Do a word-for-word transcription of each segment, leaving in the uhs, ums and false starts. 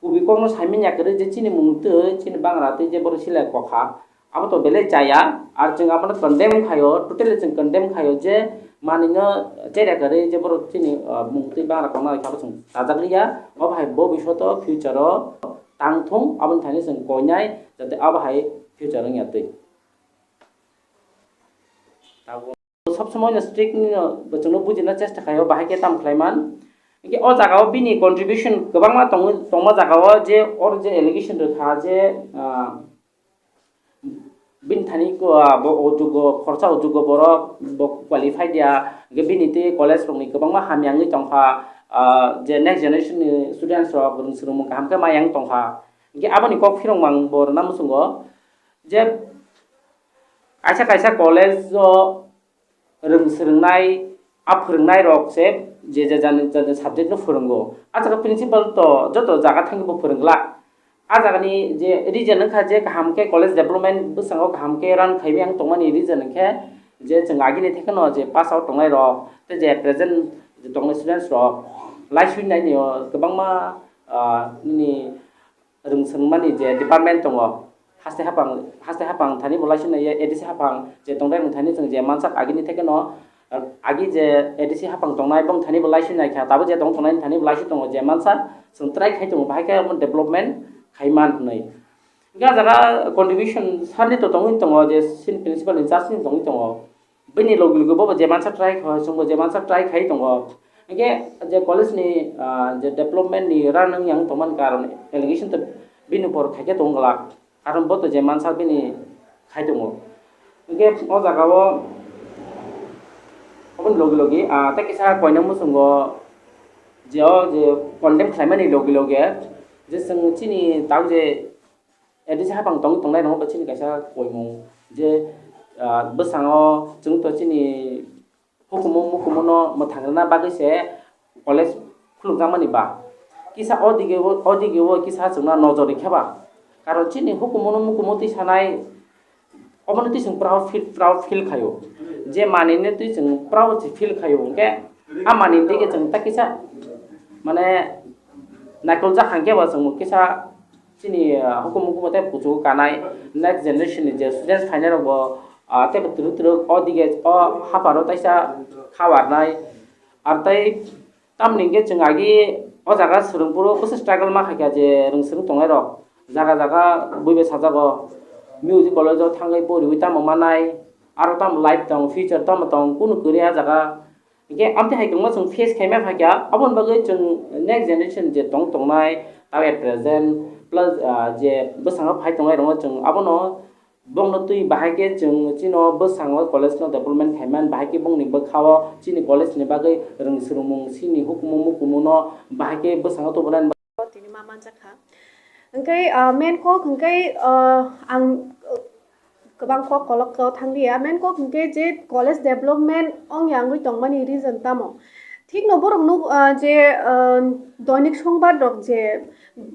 Kubui kokno saimanya kwrwi je chini mung twi chini bangra twi je borok silai kokha, abo to belai chaya. Ar chwng abono condemn khaio, totally chwng condemn khaio je manwino cherya kwrwi je borok chini, ah, mung twi bangra kokna khe abo chwng chajakliya. Obo hai bo bisoto future o tang thung, aboni thani chwng koinai jate abo hai future wngya twi. Tabuk sob somoi no strict ni no bo chwngno bujina chesta khaio, bahai khe tamo khlai man. Hingke o jaga o bini contribution kwbangma tongwi, tongma jaga o je or je allegation rwkha je, ah, bini thani ko, ah, bo o jugo khorsa o jugo borok bo qualified ya, hingke bini tei college rokni kwbangma hamya wngwi tongkha, ah, je next generation ni students rok rwng swrwngmung kaham khe ma yang tongkha. Hingke aboni kok phirong mang bo rwna muchungo je kaisa kaisa college o rwng swrwngnai, a phwrwngnairok se je je jani jani subject no phwrwngo. A jaga principal to joto jaga thangwi bo phwrwng glak. A jagani je reason wngkha je kaham khe college development bwskango kaham khe run khaimani ang tongmani reason wngkhe je chwng agini thekeno je pass out tongnairok tei je present je tongnai students rok laisui naini o kwbangma, ah, nini rwng swrwngmani je department tongo, haste haphang, haste haphang thani bo laisui nai ya, A D C haphang je tongthai nwng thani chwng je mansak agini thekeno, agi je A D C haphang tongnai bong thani bo laisui nai kha, tabuk je tong tongnai thani bo laisui tongo je mansak chwng try khai tongo, bahai khe omo development khai man hwnwi. Hingke a jaga contribution sani to tongwi tongo je sini principal in charge ni tongwi tongo. Bini logi logi bobo je mansa try kho, chwngbo je mansa try khai tongo. Hingke je college ni, ah, je development ni run wng yang tongmani karon allegation to bini upor khaikhe tong glak. Karon bo to je mansa bini khai tongo. Hingke o jaga o oboni logi logi, ah, tei kisa koina muchungo je o je condemn khlaimani logi logi je chwng chini tang je A D C haphang tong tongnai rokno bo chini kaisa koimung je, ah, bwskango chwng to chini hukumu mukumu no mwthang rwna bagwi se college khulukjakmani ba kisa o dige o, o dige o kisa chwngno nojor rikha ba. Karon chini hukumu no mukumu twi sanai obono twi chwng proud feel, proud feel khaio. Je manwino twi chwng proud se feel khaio. Hwnkhe a manwini dige chwng ta kisa mane naikoljak hwnkhe bo chwng kisa chini, ah, hukumu hukumu tei kuchugo kanai next generation ni je students phainai rok bo, ah, teibo twrwk twrwk o dige o hapharo taisa kha warnai. Ar tei tamni hwnkhe chwng agi o jaga swrwngphuru bwswk struggle ma khaikha je rwng swrwng tongnai rok jaga jaga buibai sajago music college o thangwi poriwi tamo manai aro tamo life tong future tamo tong kunu kwrwi a jaga. Hingke amtwi hai kwbangma chwng face khaima phaikha, aboni bagwi chwng next generation je tong tongnai, tamo at present plus, ah, je bwskango phai tongnai rokno chwng abono bongno twi bahai khe chwng chino bwskango college no development khaimani, bahai khe bongni bwkhao chini college ni bagwi rwng swrwngmung chini hukumu mukumu no bahai khe bwskango tubunani. Tini ma manjakha. Hingke, ah, main kok hingke, ah, ang, ah, kwbang kok kolok o thanglia. Main kok hingke je college development ong yangwi tongmani reason tamo. Thikno borok nuk, ah, je, ah, doinik songbar rok je,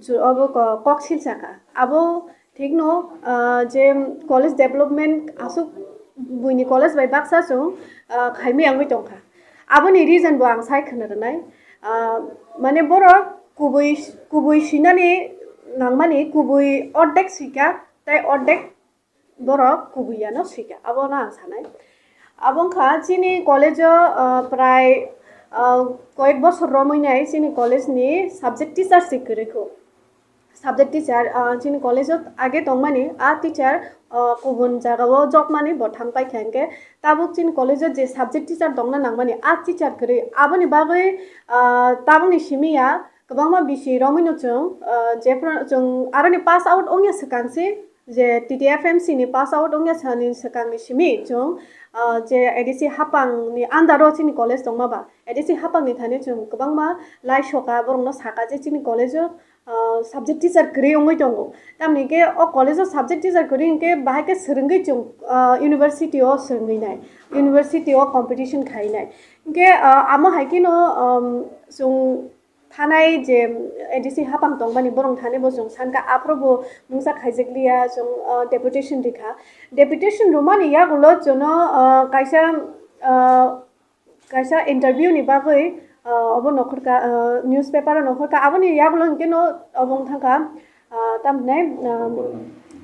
je obo ko-, kok silsaka. Abo thikno, ah, je college development aswk buini college bai baksa chwng, ah, khaimwi yangwi tongkha. Aboni reason bo ang sai khna rwnai. Ah, mane borok kubui, kubui sinani nangmani kubui ordek sika tei ordek borok kubui yano sika. Abono ang sanai. Abo wngkha chini college o, ah, prai, ah, koyek bosor romwi nai chini college ni subject teacher se kwrwi kho. Subject teacher, ah, chini college o age tongmani, ah, teacher, ah, kubun jaga o job mani bo thang paikha hingke, tabuk chini college o je subject teacher tongna nangmani, ah, teacher kwrwi. Aboni bagwi, ah, tabukni simi ya kwbangma bisi romwi no chwng, ah, jephru chwng aroni pass out wngya swkang se, je T T F M C ni pass out wngya sani swkang ni simi chwng, ah, je A D C hapang ni under o chini college tongma ba, A D C hapang ni thani chwng kwbangma lai soka borok no saka je chini college o ah, subject teacher kwrwi wngwi tongo. Tamni hwnkhe o college o subject teacher kwrwi hwnkhe bahai khe swrwngwi chwng, ah, university o swrwngwi nai, university o competition khai nai. Hwnkhe, ah, amo hai kheno, um, chwng thanai je A D C hapang tongmani borok thani bo chwng sankha, aphuru bo mungsa khaijakliya chwng, ah, deputation rikha. Deputation rwmani yagulo chwngno, ah, kaisa, ah, kaisa interview ni bagwi, ah, obo nokhorka, ah, newspaper o nokhorka, aboni yagulo hinkhe no obo wng thangkha, ah, tamhinai, ah,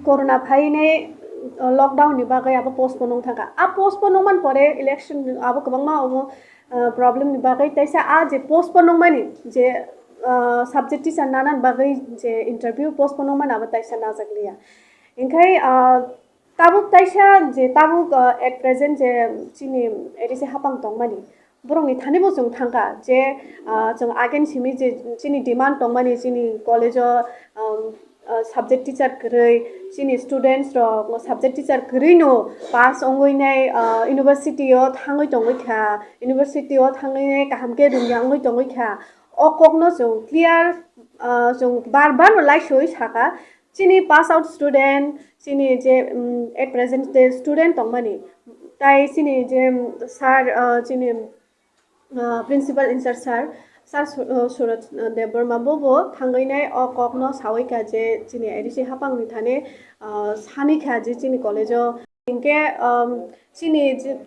corona phainai, ah, lockdown ni bagwi abo postpone wng thangkha. A postpone wngmani pore election abo kwbangma obo, ah, problem ni bagwi, teisa a je postpone wngmani je, ah, subject teacher nanani bagwi je interview postpone wngmani abo teisa najak liya. Hinkhe, ah, tabuk teisa je tabuk, ah, at present je chini A D C hapang tongmani, borokni thani bo chwng thangkha je, ah, chwng again simi je chini demand tongmani chini college o, um, ah, subject teacher kwrwi, chini students rok subject teacher kwrwi no pass wngwi nai, ah, university o thangwi tongwi kha, university o thangwi nai kaham khe rwngya wngwi tongwi kha. O kokno chwng clear, ah, chwng bar bar no laisoi saka, chini pass out student, chini je, um, at present je student tongmani, tai chini je, um, sir, ah, chini, ah, principal in charge sir, sir Su-, ah, Suraj, ah, Debbarma bo bo thangwi nai o kokno sawi kha je chini A D C hapang ni thani, ah, sani kha je chini college o hinkhe, um, chini je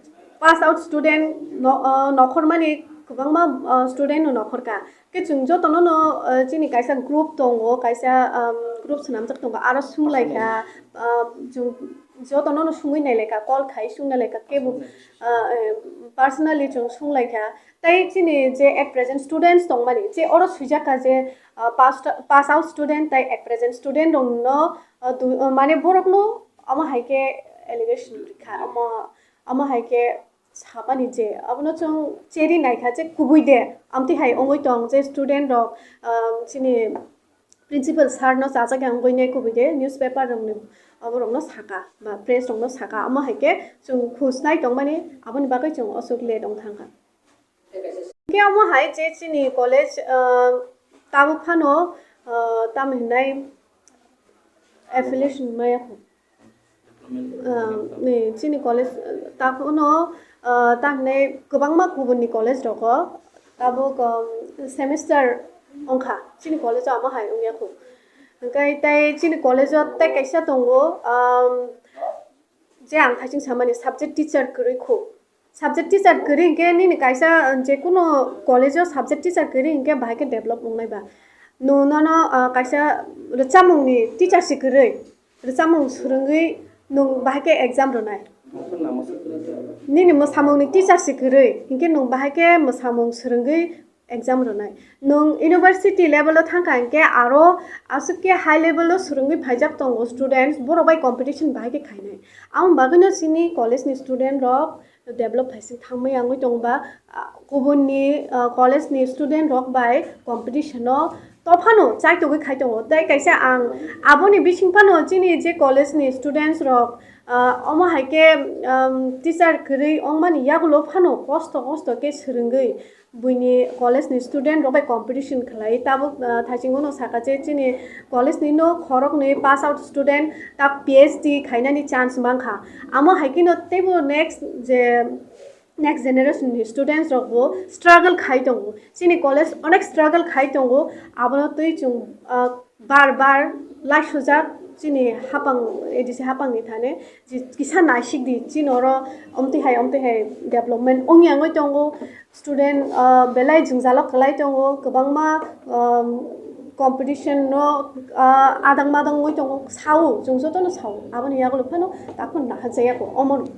pass out student no, uh, nokhormani kwbangma, uh, student no nokhorkha. Khe chwng jotono no, uh, chini kaisa group tongo, kaisa, um, group swnamjak tongo, aro sunglaikha, uh, chwng jotono no sungwi nailaikha, call khai sunglaikha, kebo, uh, eh, personally chwng sunglaikha. Tai chini je at present students tongmani, je oro swijak kha je, uh, pass, pass out student tai at present student rokno, uh, du-, uh, mane borokno omo hai khe allegation rikha, omo, omo hai khe samani je abono chwng cheri naikha je kubui de, amtwi hai wngwi tong je student rok, um, chini principal sir no chajak yang wngwi nai kubui de newspaper rokni oborokno saka ba press rokno saka, omo hai khe chwng khus nai tongmani, aboni bagwi chwng aswk late wng thangkha. Hinkhe omo hai je chini college, ah, tabuk phano, ah, tamo hinai affiliation maya kho. Ah, ni chini college, ah, takhwno, ah, tamo hinai kwbangma kubunni college rogo tabuk, um, semester wngkha, chini college o omo hai wngya kho. Hinkhe tei chini college o tei kaisa tongo, um, je ang thaising samani subject teacher kwrwi kho. Subject teacher kwrwi hinkhe nini kaisa, uh, jekunu college o subject teacher kwrwi hinkhe bahai khe develop wngnai ba. Nwng nono, uh, kaisa rwchapmungni teacher se kwrwi, rwchapmung swrwngwi nwng bahai khe exam rwnai. Nini mwsamungni teacher se kwrwi hinkhe nwng bahai khe mwsamung swrwngwi exam rwnai. Nwng university level o thangkha hinkhe aro aswk khe high level o swrwngwi phaijak tongo students, borok bai competition bahai khe khainai. Aboni bagwino chini college ni student rok develop phaising thangmaya wngwi tongba, ah, kubunni, ah, college ni student rok bai competition o tophano chaitogwi khai tongo. Tei kaisa ang aboni bising phano chini je college ni students rok, ah, omo hai khe, um, teacher kwrwi wngmani yagulo phano kosto kosto khe swrwngwi buini college ni student rok bai competition khlai. Tabuk, ah, thaiching uno saka je chini college ni no khoroknwi pass out student tak P H D khainani chance mankha. Amo hai kheno teibo next je next generation ni students rok bo struggle khai tongo. Chini college onek struggle khai tongo. Abono twi chwng, ah, bar bar laisujak chini hapang, A D C hapang ni thani je kisa naisik di, chini oro omtwi hai omtwi hai development ongya wngwi tongo. Student, ah, belai jwngjalo kwlai tongo, kwbangma, um, competition no, ah, adang madang wngwi tongo, sao, chwng jotono sao, aboni yagulo phano takhwno nahajaya kho, omo.